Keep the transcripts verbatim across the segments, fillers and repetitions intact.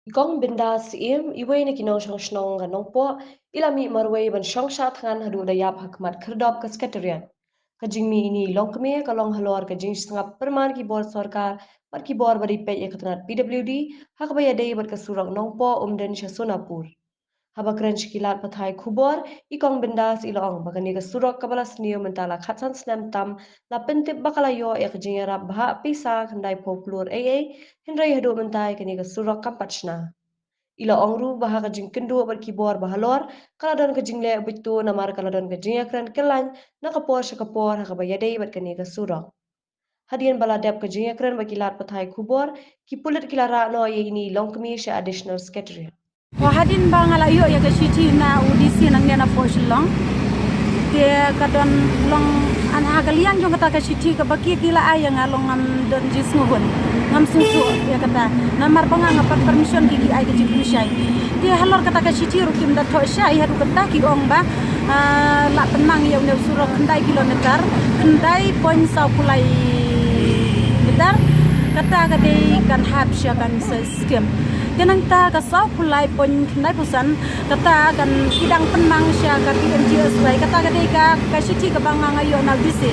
I Kong Binda Syiem, iwei na ki nongshong shnong ka Nongpoh, i la mih marwei ban shong shah thngan haduh da ïap ha khmat khyrdop ka Secretariat. Ka jingmih ine i longkmie ka long halor ka jingsngap pyrman ki bor sorkar bad ki bor ba dei peit ïa ka tnat P W D ha kaba ïadei bad ka surok Nongpoh Umden sha Sonapur. Haba kren sha ki lad pathai khubor, i Kong Binda Syiem i la ong ba kane ka surok kaba la sniew mynta la khatsan snem tam la pyntip ba ka la ïoh ïa ka jingïarap bhah pisa khyndai phew klur A A, hynrei haduh mynta ïa kane ka surok kam pat shna. I la ong ruh ba ha ka jingkynduh bad ki bor ba halor ka la don ka jingleh buit to namar ka la don ka jingïakren kyllain na ka por sha ka por ha kaba ïadei bad kane ka surok. Hadien ba la dep ka jingïakren bad ki lad pathai khubor, ki pulit ki la rah noh ïa ine i longkmie sha Additional Secretariat. Hadien ba nga la ïoh ïa ka shithi na u D C nangta na Port Shillong, te ka don long, ha ka liang jong kata ka shithi kaba ki, ki la ai ïa nga long ngam don jingsngewhun, ngam sngewthuh ïa kata. Namar ba nga ngam pat permission ki, ki ai ka jingpynshai. Te halor kata ka shithi ruh kim da thoh shai haduh kata, ki ong ba, ah, la pynmang ïa une u surok khyndai kilometer, khyndai point saw phew lai meter. Kata ka dei kan hap sha ka Misai Scheme. Te nangta ka saw phew lai point khyndai phew san, kata kan, ki dang pynmang sha ka P M G S Y, kata ka dei ka, ka shithi kaba nga, nga ïoh na u D C.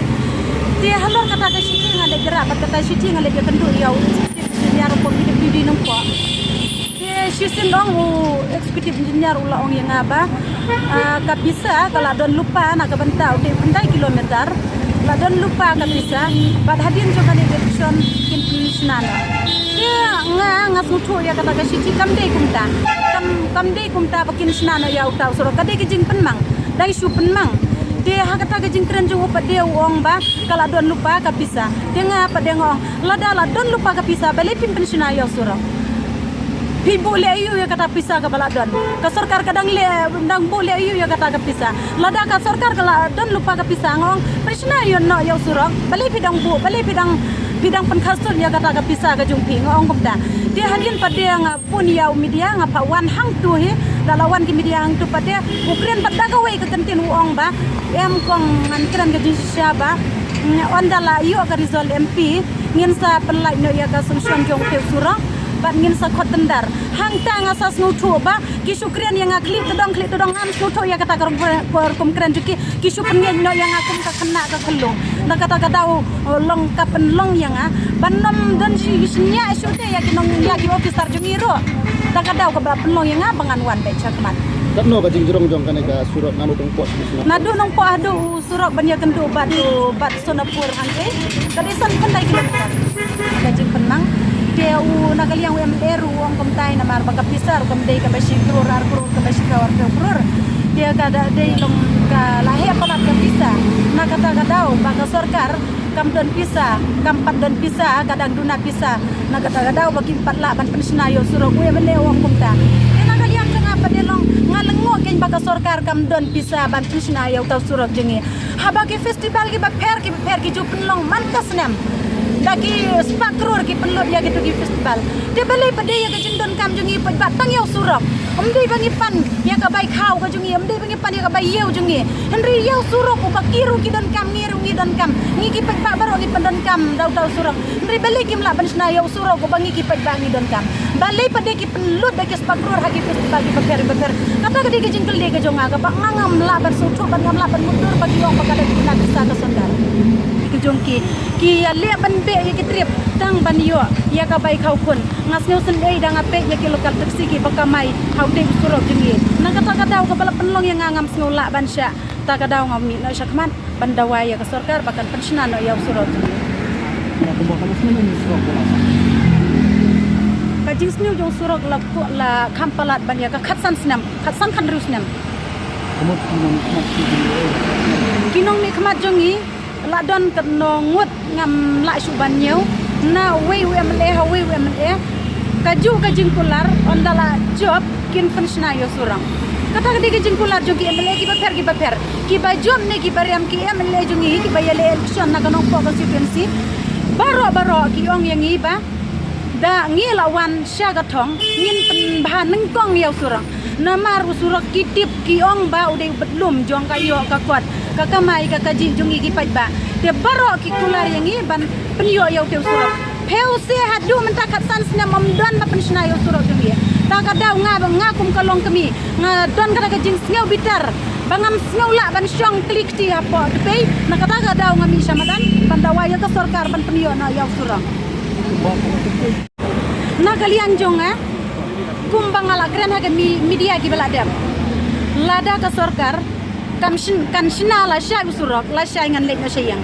Te halor kata ka shithi nga leit ïarap bad kata shithi nga leit ïakynduh ïa u Executive Engineer u P W D Nongpoh. Te shisien ong u Executive Engineer u la ong ïa nga ba, ah, ka pisa ka la don lypa na ka bynta u dei khyndai kilometer, la don lypa ka pisa, bad hadien jong kane ka election kin pynshna noh. Te nga, nga sngewthuh ïa kata ka shithi kam dei kumta. Kam, kam dei kumta ba kin shna noh ïa uta u surok, ka dei ka jingpynmang. Dang shu pynmang. Te ha kata ka jingkren jong u pat de u ong ba ka la don lypa ka pisa. Te nga pat de nga ong, lada la don lypa ka pisa, balei phim pynshna ïa u surok? Phi buh leh aïu ïa kata pisa kaba la don? Ka sorkar ka dang leh, dang buh leh aïu ïa kata ka pisa? Lada ka sorkar ka la don lypa ka pisa, nga ong pynshna ïa noh ïa u surok. Balei phi dang buh, balei phi dang, phi dang pynkha sut ïa kata ka pisa ka jong phi, nga ong kumta. Te hadien pat de nga phone ïa u media, nga phah wan hangtu hi, da la wan ki media hangtu pat de u kren pat da kawei ka kyntien u ong ba, em kong, ngan kren ka jingshisha ba, mm, ynda la ïoh ka result M P, ngin sa pynlait noh ïa ka sanction jong u surok, bad ngin sa khot tender. Hangta nga sa sngewthuh ba ki shu kren ïa nga khlieh tdong, khlieh tdong, ngam sngewthuh ïa kata ka rukom kren jong ki, ki shu pynngeit noh ïa nga kum ka khynnah ka khyllung. Na kata ka daw, eh, long ka pynlong ïa nga ban ym don shi, shi nia shu te ïa ki nong, ïa ki officer jong ngi ruh. Na ka daw kaba pynlong ïa nga ba ngan wan beit shakhmat. Katno ka jingjrong jong kane ka surok naduh Nongpoh sha Sonapur? Naduh Nongpoh haduh u surok ban ïakynduh bad u, bad Sonapur hangtei, ka dei san khyndai kilometer ka jingpynmang. Te u na ka liang u M L A ruh u ong kumta namar ba ka pisa ruh kam dei kaba shi klur ar klur, kaba shi klur ar klur. Te ka da dei long ka la heh palat ka pisa. Na kata ka daw ba ka sorkar kam don pisa, kam pat don pisa, ka dang duna pisa. Na kata ka daw ba kim pat lah ban pynshna ïa u surok, u M L A u ong kumta. Te na ka liang jong nga pat de long nga lyngngoh kein ba ka sorkar kam don pisa ban pynshna ïa uta u surok jong ngi. Haba ki festival kiba pher kiba pher ki ju pynlong man ka snem, da ki spah klur ki pynlut ïa kito ki festival. Te balei pat de ïa ka jingdonkam jong ngi paidbah tang ïa u surok? Ym dei ba ngi pan ïa ka bai khaw ka jong ngi, ym dei ba ngi pan ïa ka bai ïew jong ngi, hynrei ïa u surok uba ki ruh ki donkam, ngi ruh ngi donkam, ngi ki paidbah baroh ngi pyndonkam da uta u surok. Hynrei balei kim lah ban shna ïa u surok uba ngi ki paidbah ngi donkam? Balei pat de ki pynlut da ki spah klur ha ki festival kiba pher kiba pher? Kata ka dei ka jingkylli ka jong nga kaba nga ngam lah ban sngewthuh, ban ngam lah ban mutdur ba ki ong ba ka dei ka pisa ka sorkar. Ki jong ki, ki ïaleh ban beh ïa ki trip tang ban ïoh ïa ka bai khaw khun. Nga sngewsynei da nga peit ïa ki local taxi kiba kamai ha utei u surok jong ngi. Na kata ka daw kaba la pynlong ïa nga ngam sngew lah ban shah. Ta ka daw nga mih noh shakhmat ban dawa ïa ka sorkar ba kan pynshna noh ïa u surok jong ngi. Ka jingsniew jong u surok la kham palat ban ïa ka khatsan snem, khatsan khathynriew snem. Ki nongmihkhmat jong ngi la don katno ngut ngam lah shuh ban ñiew. Na uwei u M L A ha uwei u M L A, kajuh ka jingkular, ynda la jop kin pynshna ïa u surok. Kata ka dei ka jingkular jong ki M L A kiba pher kiba pher, kiba jop ne kiba riam, ki M L A jong ngi kiba ïaleh election na ka Nongpoh constituency. Baroh baroh ki ong ïa ngi ba da ngi la wan sha ka thong ngin pynbha nyngkong ïa u surok. Namar u surok ki tip ki ong ba u dei u bad lum jong ka ïoh ka kot, ka kamai ka kajih jong ngi ki paidbah. Te baroh ki kular ïa ngi ban pynïoh ïa utei u surok. Phew se haduh mynta khatsan snem ym don ba pynshna ïa u surok jong ngi. Nga, nga kum ka longkmie nga don kata ka jingsngew bitar ba ngam sngew lah ban shong kli kti hapoh dpei. Na kata ka daw nga mih sha madan ban dawa ïa ka sorkar ban pynïoh noh ïa u surok. Na ka liang jong nga, kumba nga la kren ha ka mi-, media kiba la dep, lada ka sorkar kan syn-, kan shna lashai u surok, lashai ngan leit noh sha ïing.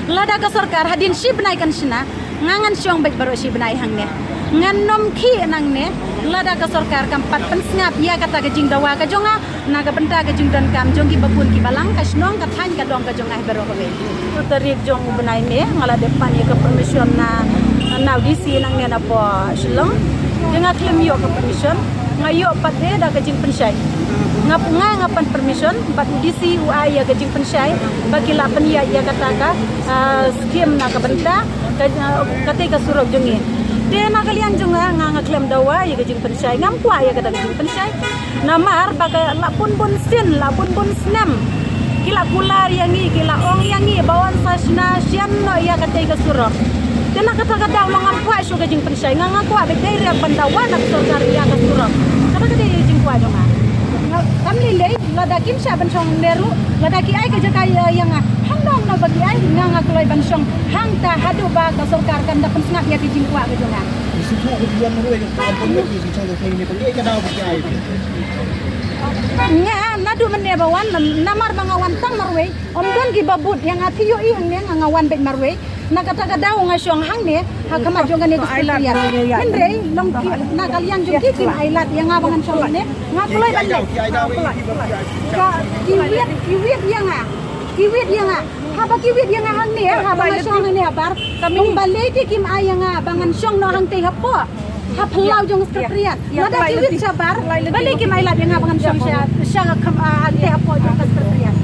Lada ka sorkar hadien shi bnai kan shna, nga ngan shong beit baroh shi bnai hangne. Ngan nym khih nangne lada ka sorkar kam pat pynsngap ïa kata ka jingdawa ka jong nga na ka bynta ka jingdonkam jong kiba bun kiba lang, ka shnong, ka thaiñ, ka dong ka jong nga hi baroh kawei. Tarik jong u bnai May nga la dep pan ïa ka permission na, na u D C nangne napoh Shillong. Te nga khlem ïoh ka permission, nga ïoh pat de da ka jingpynshai. Nga, nga, nga pan permission bad u D C u ai ïa ka jingpynshai ba ki la pynïaid ïa kata ka, ah, skim na ka bynta ka, ah, kata ka surok jong ngi. Te na ka liang jong nga, nga, nga khlem dawa ïa ka jingpynshai, ngam kwah ïa kata ka jingpynshai. Namar ba ka la bun bun sien, la bun bun snem ki la kular ïa ngi, ki la ong ïa ngi ba wan sa shna shian noh ïa katei ka surok. Te na kata ka daw long ngam kwah shuh ka jingpynshai, nga nga kwah ba dei rep ban dawa na ka sorkar ïa ka surok. Kata ka dei jingkwah jong nga. Nga kam lei lei, lada kim shah ban shong ne ruh, lada ki ai ka jaka ïa, ïa nga, hangno hangno ba ki ai, nga nga kloi ban shong hangta haduh ba ka sorkar kan da pynsngap ïa ka jingkwah ka jong nga. Nga naduh mynne ba wan, namar ba nga wan tang marwei, ym don kiba bud ïa nga, te ïohi hangne nga, nga wan beit marwei. Na kata ka daw nga shong hangne ha khmat jong kane ka secretariat. Hynrei long ki, na ka liang jong ki kim ai lad ïa nga ba ngan shong hangne. Nga kloi ban leit. Ka, ki wiat, ki wiat ïa nga. Ki wiat ïa nga. Haba ki wiat ïa nga hangne, haba nga shong hangne habar. Kum balei te kim ai ïa nga ba ngan shong noh hangtei hapoh, ha phyllaw jong secretariat. Lada ki wiat shabar, balei kim ai lad ïa nga ba ngan shong sha, sha kham, ah, hangtei hapoh jong ka secretariat.